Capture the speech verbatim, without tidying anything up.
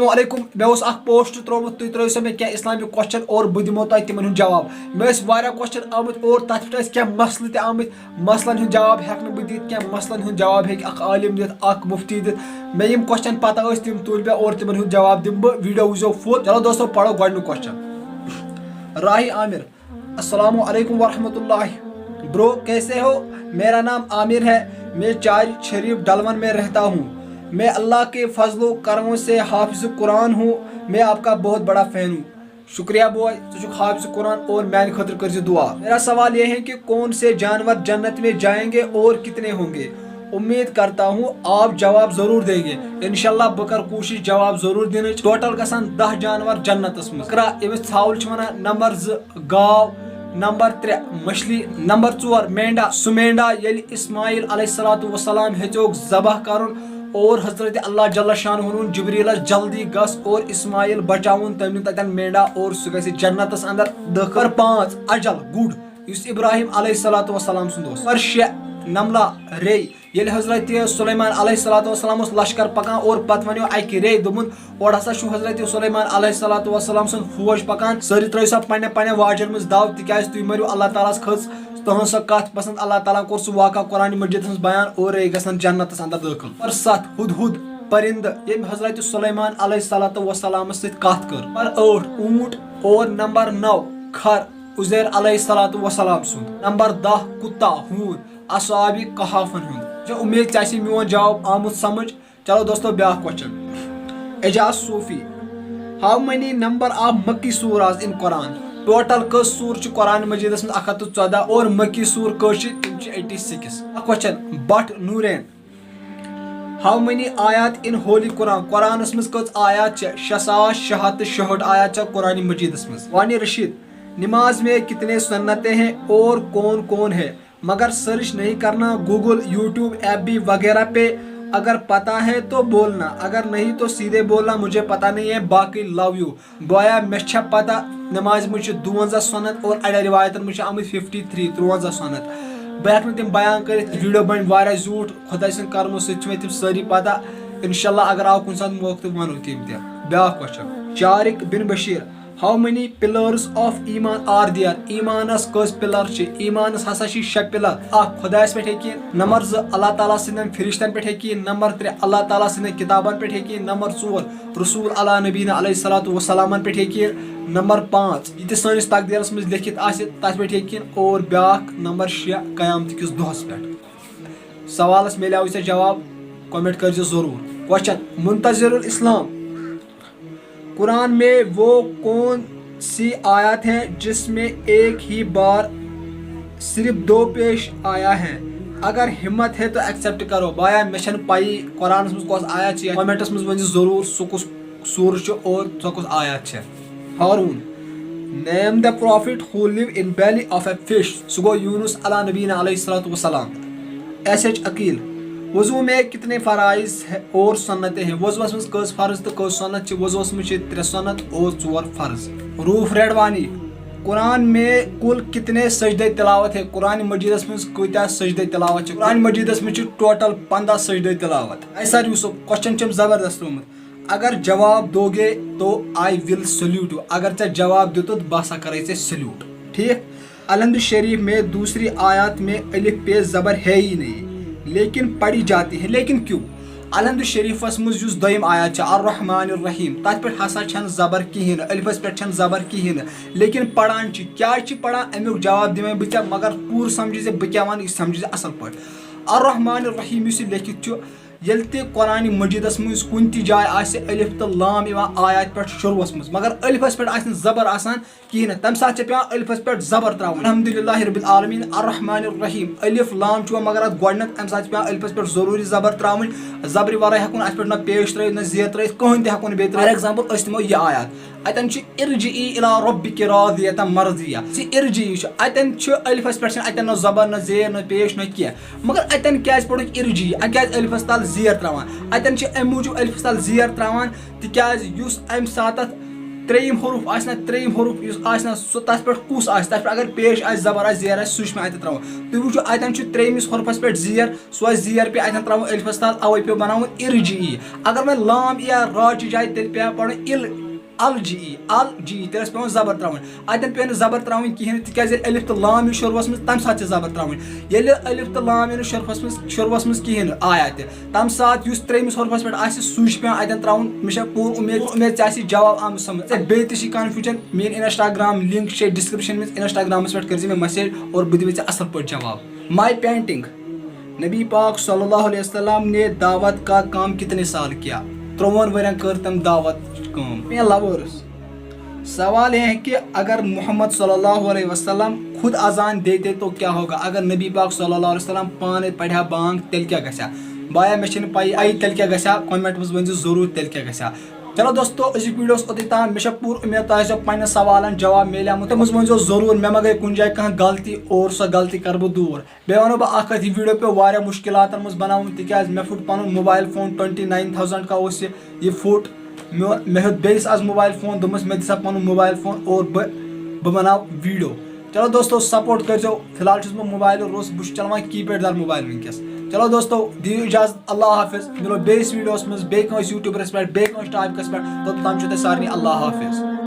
السلام علیکم، مےٚ اوس اکھ پوسٹ ترٛوومُت، تُہۍ ترٲیِو سا مےٚ کینٛہہ اسلامک کوسچن اور بہٕ دِمو تۄہہِ تِمن ہُنٛد جواب۔ مےٚ ٲسۍ واریاہ کوسچن آمٕتۍ اور تتھ پٮ۪ٹھ ٲسۍ کینٛہہ مسلہٕ تہِ آمٕتۍ، مسلن ہُنٛد جواب ہٮ۪کہٕ نہٕ بہٕ دِتھ کینٛہہ، مسلن ہُنٛد جواب ہیٚکہِ اکھ عالم دِتھ، اکھ مفتی دِتھ۔ مےٚ یِم کوسچن پتہ ٲسۍ تِم تُلۍ مےٚ اور تِمن ہُنٛد جواب دِمہٕ بہٕ، ویڈیو وٕچھزیو فُل۔ چلو دوستو، پرو گۄڈٕنیُک کوسچن۔ راہی عامر، السلام علیکم ورحمۃ اللہ۔ برو، کیسے ہو؟ میرا نام عامر ہے، میں چار شریف ڈلون میں رہتا ہوں۔ میں اللہ کے فضل و کرموں سے حافظ قرآن ہوں۔ میں آپ کا بہت بڑا فین ہوں۔ شکریہ بوائے، ژٕ چھُکھ حافظ قرآن اور میانہِ خٲطرٕ کٔرزِ دعا۔ میرا سوال یہ ہے کہ کون سے جانور جنت میں جائیں گے اور کتنے ہوں گے؟ امید کرتا ہوں آپ جواب ضرور دیں گے۔ انشاءاللہ بہٕ کرٕ کوٗشِش جواب ضرور دِنٕچ۔ ٹوٹل گژھن دہ جانور جنتس منٛز۔ کرا ییٚمِس ژھاوُل چھِ ونان، نمبر زٕ گاو، نمبر ترٛےٚ مچھلی، نمبر ژور مینڈا۔ سُہ مینڈا ییٚلہِ اسماعیل علیہ الصلوۃ والسلام ہیٚژیوکھ ذبح کرُن اور حضرت اللہ جل شانہ ووٚنُن جبریلس، جلدی گژھ اور اسماعیل بچاوُن، تٔمۍ نیُن تتٮ۪ن مینڈا اور سُہ گژھِ جنتس اندر دٲخل۔ نمبر پانٛژھ اجل، گُر، یُس ابراہیم علیہ الصلوۃ والسلام سُنٛد اوس۔ نمبر شےٚ نملہ، رے۔ ییٚلہِ حضرت سلیمان علیہ الصلوۃ والسلام اوس لشکر پکان اور پتہٕ ونیو اکہِ رے، دوٚپُن، اورٕ ہسا چھُ حضرت سلیمان علیہ الصلوۃ والسلام سُنٛد فوج پکان، سٲری ترٲیِو سا پننٮ۪ن پننٮ۪ن واجٮ۪ن منٛز دو، تِکیازِ تُہۍ مٔرِو، اللہ تعالیٰ ہس کھٔژ تُہنٛز سۄ کتھ پسند۔ اللہ تعالیٰ ہن کوٚر سُہ واقعہ قرآن مجیدس منٛز بیان اور رے گژھن جنتس اندر دٲخل۔ نمبر ستھ، ہدہد پرندٕ، ییٚمۍ حضرت سلیمان علیہ الصلوۃ والسلامس سۭتۍ کتھ کٔر۔ نمبر ٲٹھ، اوٗنٹ، اور نمبر نو، کھر، عزیر علیہ الصلوۃ والسلام سُنٛد۔ نمبر دہ، کتا، ہوٗن، اصحاب کہافن ہُنٛد۔ چھےٚ امید ژےٚ آسی میون جواب آمُت سمجھ۔ چلو دوستو، بیٛاکھ کوسچن۔ اعجاز صوفی، how many number of مکی سورہز in Quran؟ ٹوٹل کٔژ سور چھِ قرآن مجیدس منٛز؟ اکھ ہتھ تہٕ ژۄدہ۔ اور مکی سور کٔژ چھِ؟ تِم چھِ ایٹی سکس۔ اکھ question, Bhat Noreen, how many آیات in Holy Quran؟ قرآنس منٛز کٔژ آیات چھِ؟ شےٚ ساس شےٚ ہتھ تہٕ شُہٲٹھ آیات چھِ قرآن مجیدس منٛز۔ وانی رشید، نماز میں کتنے سنتیں ہیں اور کون کون ہے؟ مگر سرچ نہیں کرنا، گوگل، یوٹیوب، ایف بی وغیرہ پہ۔ اگر پتہ ہے تو بولنا، اگر نہیں تو سیدھے بولنا مجھے پتہ نہیں ہے، باقی لو یو۔ بویا، مےٚ چھےٚ پتہ، نمازِ منٛز چھِ دُوَنزاہ سنت اور اڑٮ۪ن روایتن منٛز چھِ آمٕتۍ ففٹی تھری، تُرٛوَنزاہ سنت۔ بہٕ ہٮ۪کہٕ نہٕ تِم بیان کٔرِتھ، ویڈیو بنہِ واریاہ زیوٗٹھ، خۄداے سٕنٛدِ کرمہٕ سۭتۍ چھِ مےٚ تِم سٲری پتہ۔ انشاءاللہ اگر آو کُنہِ ساتہٕ موقعہٕ تہٕ ونو تِم تہِ۔ بیٛاکھ کوسچن، شارق بن Bashir, how many pillars of ایمان are there؟ ایمانس کٔژ پلر چھِ؟ ایمانس ہسا چھِ شےٚ پلر۔ اکھ، خۄدایس پٮ۪ٹھ یقین۔ نمبر زٕ، اللہ تعالیٰ سٕنٛدٮ۪ن فرشتن پٮ۪ٹھ یقین۔ نمبر ترٛےٚ، اللہ تعالیٰ سٕنٛدٮ۪ن کتابن پٮ۪ٹھ یقین۔ نمبر ژور، رسول علی نبینا علیہ الصلوۃ والسلامن پٮ۪ٹھ یقین۔ نمبر پانٛژھ، یہِ تہِ سٲنِس تقدیرس منٛز لیکھِتھ آسہِ، تتھ پٮ۪ٹھ یقین۔ اور بیٛاکھ نمبر شےٚ، قیامت کِس دۄہس پٮ۪ٹھ۔ سوالس میلیو ژےٚ جواب، کمنٹ کٔرزِ ضروٗر۔ کوسچن، منتظر الاسلام، قرآن میں وہ کون سی آیات ہے جس میں ایک ہی بار صرف دو پیش آیا ہے؟ اگر ہمت ہے تو ایکسپٹ کرو۔ بایا، مےٚ چھَنہٕ پَیی قرآنَس منٛز کۄس آیات چھِ، کمنٹس منٛز ؤنۍ زِ ضروٗر سُہ کُس سورہ چھُ اور سۄ کۄس آیات چھےٚ۔ Haroon, name the prophet who live in belly of a fish۔ سُہ گوٚو یونس علی نبینا علیہ الصلوۃ والسلام۔ ایس ایچ عقیل، وضو میں کتنے فرائض ہے اور سنتیں ہیں؟ وضوس منٛز کٔژ فرض تہٕ کٔژ سنت چھِ؟ وضوس منٛز چھِ ترٛےٚ سنت اور ژور فرض۔ روف ریڈوانی، قرآن میں کل کتنے سجدے تلاوت ہے؟ قرآن مجیدس منٛز کۭتیاہ سجدے تلاوت چھِ؟ قرآن مجیدس منٛز چھِ ٹوٹل پنٛداہ سجدے تلاوت۔ قیصر یوسف، کوسچن چھُم زبردست ترٛوومُت۔ اگر جواب دو گے تو I will salute you۔ اگر ژےٚ جواب دیُتُتھ، بہٕ ہسا کرے ژےٚ سلیوٹ۔ ٹھیک؟ الحمد شریف میں دوسری آیات میں الف پہ زبر ہے ہی نہیں، لیکن پڑھی جاتی ہے۔ لیکن کیوں؟ الحمد شریفس منٛز یُس دوٚیِم آیات چھِ، الرحمن الرحیم، تتھ پٮ۪ٹھ ہسا چھنہٕ زبر کِہیٖنۍ نہٕ، الفس پٮ۪ٹھ چھنہٕ زبر کِہیٖنۍ نہٕ۔ لیکن پران چھِ، کیازِ چھِ پران، امیُک جواب دِمے بہٕ ژےٚ، مگر پوٗرٕ سمجھی زِ بہٕ کیٛاہ ونہٕ، یہِ سمجھی زِ اصل پٲٹھۍ۔ الرحمن الرحیم یُس یہِ لیکھِتھ چھُ، ییٚلہِ تہِ قرآن مجیدس منٛز کُنہِ تہِ جایہِ آسہِ الف تہٕ لام یِوان آیات پٮ۪ٹھ شروعس منٛز، مگر الفس پٮ۪ٹھ آسہِ نہٕ زبر آسان کِہیٖنۍ نہٕ، تَمہِ ساتہٕ چھِ پٮ۪وان الفس پٮ۪ٹھ زبر ترٛاوُن۔ الحمدللہ رب العالمین، الرحمن الرحیم، الف لام چھُ یِوان مگر اَتھ گۄڈٕنٮ۪تھ، اَمہِ ساتہٕ چھِ پٮ۪وان الفس پٮ۪ٹھ ضروٗری زبر ترٛاوٕنۍ۔ زبرِ ورٲے ہٮ۪کو نہٕ اَتھ پٮ۪ٹھ نہ پیش ترٲوِتھ، نہ زیر ترٲوِتھ، کٕہٕنۍ تہِ ہٮ۪کو نہٕ بیٚیہِ ترٛٲوِتھ۔ فار ایگزامپل، أسۍ نِمو یہِ آیات، اتٮ۪ن چھُ ارجعی الی ربک راضیۃ مرضیہ۔ زِ ارجعی چھُ، اتٮ۪ن چھُ الفس پٮ۪ٹھ چھُنہٕ اتٮ۪ن نہ زبر، نہ زیر، نہ پیش، نہ کینٛہہ۔ مگر اتٮ۪ن کیازِ پوٚرُکھ ارجعی؟ اتٮ۪ن کیازِ الفس تل زیر تراوان؟ اتٮ۪ن چھِ امہِ موٗجوٗب الفس تل زیر تراوان، تِکیازِ یُس امہِ ساتہٕ ترٛیٚیِم حروف آسہِ نہ، ترٛیٚیِم حروف یُس آسہِ نہ، سُہ تَتھ پٮ۪ٹھ کُس آسہِ، تَتھ پٮ۪ٹھ اگر پیش آسہِ، زبر آسہِ، زیر آسہِ، سُہ چھُ مےٚ اَتٮ۪تھ ترٛاوُن۔ تُہۍ وٕچھِو، اَتٮ۪ن چھُ ترٛیٚیِمِس حرفَس پٮ۪ٹھ زیر، سُہ آسہِ زیر پے اَتٮ۪ن ترٛاوُن ألفَس تَل، اَوَے پیوٚو بَناوُن اِر جی ای۔ اگر وۄنۍ لام یا را چہِ جایہِ، تیٚلہِ پیٚیہِ پَرُن اِل، ال جی ای، ال جی ای، تیٚلہِ ٲس پٮ۪وان زبر ترٛاوٕنۍ۔ اَتٮ۪ن پیٚیہِ نہٕ زبر ترٛاوٕنۍ کِہیٖنۍ، تِکیٛازِ ییٚلہِ ألِف تہٕ لام یی شروٗعَس منٛز، تَمہِ ساتہٕ چھِ زبر ترٛاوٕنۍ۔ ییٚلہِ ألِف تہٕ لام یی نہٕ شروٗعَس منٛز، شروٗعَس منٛز کِہیٖنۍ نہٕ، آیا تہِ، تَمہِ ساتہٕ یُس ترٛیٚیِمِس حرفَس پٮ۪ٹھ آسہِ، سُے چھُ پٮ۪وان اَتٮ۪ن ترٛاوُن۔ مےٚ چھےٚ پوٗرٕ اُمید، اُمید ژےٚ آسی جواب آمُت سَمٕجھ۔ ژےٚ بیٚیہِ تہِ چھِ confusion، میٛٲنۍ Instagram link چھِ description منٛز، Instagram-َس پٮ۪ٹھ کٔرۍ زِ مےٚ message اور بہٕ دِمے ژےٚ اَصٕل پٲٹھۍ جواب۔ My painting۔ نبی پاک صلی اللہ علیہ وسلم نے دعوت کا کام کتنے سال کیا؟ ترٛۆوُہَن ؤرین کٔر تٔمۍ دعوت کٲم۔ مےٚ lovers، سوال یہ ہے کہ اگر محمد صلی اللہ علیہ وسلم خود اذان دیتے تو کیا ہوگا؟ اگر نبی پاک صلی اللہ علیہ وسلم پانے پڑھا بانگ، تیٚلہِ کیٛاہ گژھِ ہا؟ بایا، مےٚ چھِنہٕ پَیی، اَیہِ تیٚلہِ کیٛاہ گژھِ ہا؟ Comment منٛز ؤنۍ زیو ضروٗر، تیٚلہِ کیٛاہ گژھِ ہا۔ چلو دوستو، أزیُک video اوس اوٚتُے تام۔ مےٚ چھےٚ پوٗرٕ اُمید تۄہہِ آسیو پنٛنٮ۪ن سوالَن جواب میلیومُت۔ تَتھ منٛز ؤنۍ زیو ضروٗر، مےٚ ما گٔے کُنہِ جایہِ کانٛہہ غلطی اور سۄ غلطی کَرٕ بہٕ دوٗر۔ بیٚیہِ وَنو بہٕ اَکھ کَتھ، یہِ video پیوٚو واریاہ مُشکِلاتَن منٛز بَناوُن، تِکیٛازِ مےٚ پھُٹ پَنُن mobile phone، twenty nine thousand کا اوس یہِ، یہِ پھُٹ۔ مےٚ، مےٚ ہیوٚت بیٚیِس آز mobile phone، دوٚپمَس، "مےٚ دِ سا پَنُن mobile phone اور بہٕ، بہٕ بَناو video۔" چلو دوستو، support کٔرۍزیو۔ فی الحال چھُس بہٕ mobile روٚس، بہٕ چھُس چلاوان keypad دار mobile وٕنکیٚس۔ چلو دوستو، دِیِو اِجازت، اللہ حافظ۔ مِلو بیٚیِس video-َس منٛز، بیٚیہِ کٲنٛسہِ YouTuber-َس پٮ۪ٹھ، بیٚیہِ کٲنٛسہِ topic-َس پٮ۪ٹھ۔ توٚتام چھُو تۄہہِ سارنٕے اللہ حافظ۔